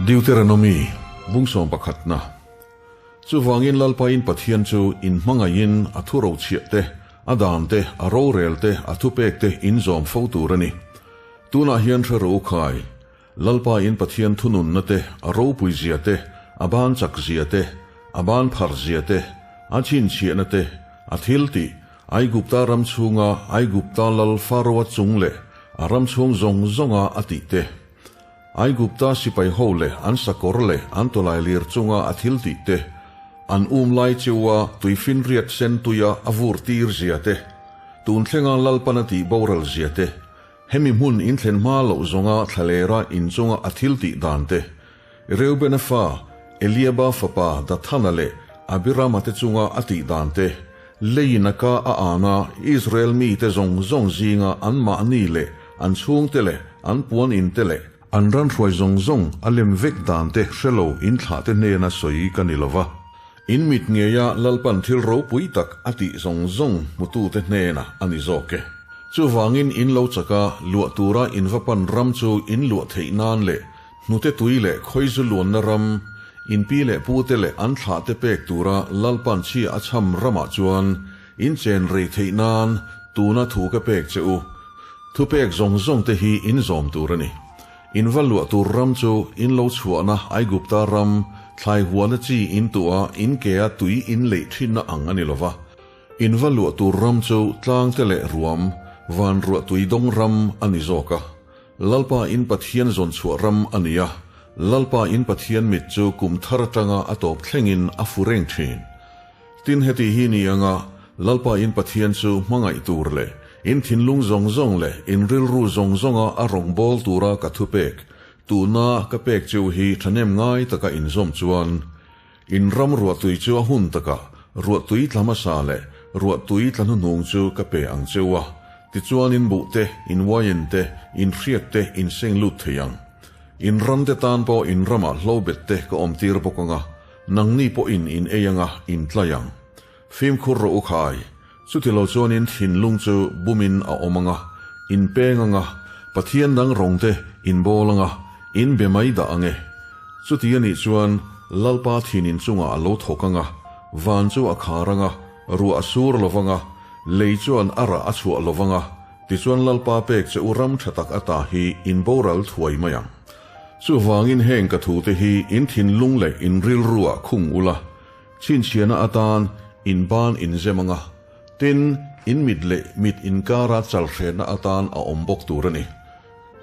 Deuteronomy, bung sawmpakhatna. Chuvangin Lalpain Pathian chu in hmangaihin a thu rochhiah te, a dan te, a rorel te, a thupek te in zawm fo tur a ni. Tunah hian hre ro khai, Lalpain Pathian thununna te, a ropui zia te, a ban chak zia te, a ban phar zia te, a chhinchhiahna te, a thiltih, Aigupta ram chhunga Aigupta lal Faroa chung leh a ram chhung zawng zawnga a tih te, Aigupta sipai ho leh an sakawr leh an tawlailir chunga a thil tih te, an um lai cheua tuifinriat sen tuia a vur tir zia te, tun thlenga Lalpan a tih boral zia te, hemi hmun inthlen hma loh zawnga thlalera inchunga a thil tih dan te, Reubena fa Eliaba fapa Dathana leh Abirama te chunga a tih dan te, leiin a ka a an a, Israel mite zawng zawng zinga anmahni leh an chhungte leh an puan in te leh an ran hruai zawng zawng a lem vek dan te hre lo in thlah te hnena sawi ka ni lo va. In mit ngeia Lalpan thil ropui tak a tih zawng zawng hmutute hnenah a ni zawk e. Chuvangin in lo chaka luah tura in va pan ram chu in luah theih nan leh Hnute tui leh khawizu luanna ram, in pi leh pute leh an thlahte pek tura Lalpan chhia a chham ramah chuan in chen rei theih nan tuna thu ka pek che u. Thupek zawng zawng te hi in zawm tur a ni. In va luah tur ram chu in lo chhuahna Aigupta ram, thlai huana chi in tuah in kea tui in leih thinna ang a ni lo va. In va luah tur ram chu tlangte leh ruam, van ruah tui dawng ram a ni zawk a. Lalpa in Pathian zawn chhuah ram a ni a, Lalpa in Pathian mit chu kum thar atanga a tawp thlengin a fu reng thin. Tin heti hi ni anga Lalpa in Pathian chu hmangaih tur leh in thinlung zawng zawng leh in rilru zawng zawnga a rawngbâwl tura ka thupek tuna ka pek cheu hi thahnem ngai taka inzawm chuan in ram ruahtui chu a hun takah ruahtui tla hmasa leh ruahtui tla hnuhnung chu ka pe ang cheu a, tichuan in buh te, in uaiin te, in hriak te in seng lut thei ang. In ram te tan pawh in ramah hlobet te ka awm tir bawk ang a, nangni pawhin in ei ang a, in tlai ang. Fimkhur rawh u khai, chutilo chuan in thinlung chu bumin a awm ang a, in peng ang a, Pathian dang rawng te in bawl ang a, in be mai dah ang e. Chuti a nih chuan Lalpa thin in chungah a lo thawk ang a, van chu a khar ang a, ruah a sur lo vang a, lei chuan a rah a chhuah lo vang a, tichuan Lalpa pek che u ram tha tak ata hi in boral thuai mai ang. Chuvangin heng ka thute hi in thinlung leh in rilruah khung ula, Chhinchhiahna atan in ban in zem anga, tin, in mit leh mit inkara chalhrenna atan a awm bawk tur a ni.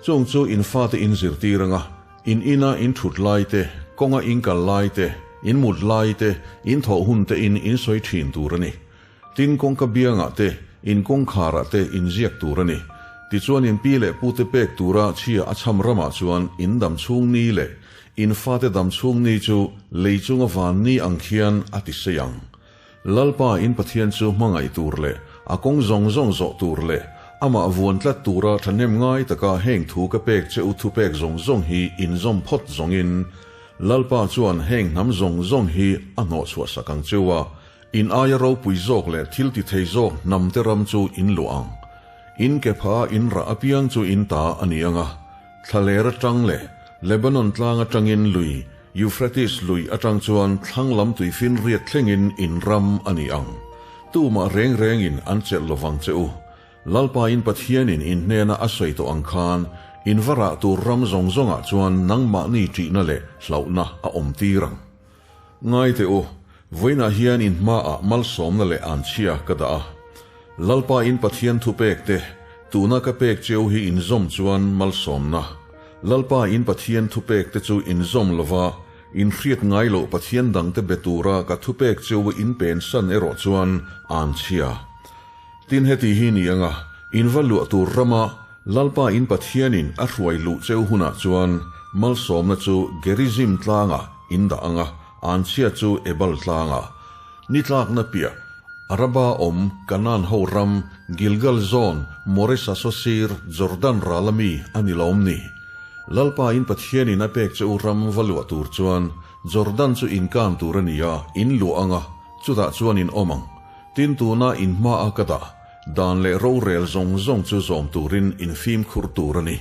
Chung chu in fate in zirtir anga, in ina in thut lai te, kawnga in kal lai te, in mut lai te, in thawh hun te in in sawi thin tur a ni. Tin, kawngka biangah te, in kawngkharah te in ziak tur a ni. Tichuan in pi leh pute pek tura chhia a chham ramah chuan in dam chhung ni leh in fate dam chhung ni chu lei chunga van ni ang khian a ti sei ang. Lalpa in Pathian chu hmangaih tur leh a kawng zawng zawng zawh tur leh amah vuan tlat tura thahnem ngai taka heng thu ka pek che u thupek zawng zawng hi inzawm phawt zawngin Lalpa chuan heng hnam zawng zawng hi a hnawhchhuah sak ang cheu a, In aia ropui zawk leh thil ti thei zawk hnamte ram chu in luah ang. In ke pha in rah apiang chu in ta a ni ang a. Thlaler atang leh Lebanon tlang atangin lui, Euphrates lui atang chuan thlang lam tuifinriat thlengin in ram a ni ang. Tumah reng rengin an chelh lovang che u. Lalpa in Pathianin in hnena a sawi tawh ang khan in va rah tur ram zawng zawngah chuan nangmahni ṭihna leh hlauhna a awm tir ang. Ngai teh u, vawiinah hian in hmaah malsawmna leh anchhia ka dah a. Lalpa in Pathian thupek te, tuna ka pek cheu hi in zawm chuan malsawmna. Lalpa in Pathian thupek te chu in zawm lova, in hriat ngai loh Pathian dangte be tura ka thupek cheu in pensan erawh chuan anchhia. Tin heti hi ni anga, in va luah tur rama Lalpa in Pathianin a hruai luh cheu hunah chuan malsawmna chu Gerizim tlangah in dah ang a, anchhia chu Ebal tlangah. Ni tlakna piah, Araba awm, Kanaan ho ram, Gilgal zawn, Moresa sawsir, Jordan ral ami a ni lawm ni? Lalpa in Pathianin a pek che u ram va luah tur chuan Jordan chu in kan tur a ni a, in luah ang a, chutah chuan in awm ang. Tin tuna in hmaah ka dah, dan leh rorel zawng zawng chu zawm turin in fimkhur tur a ni.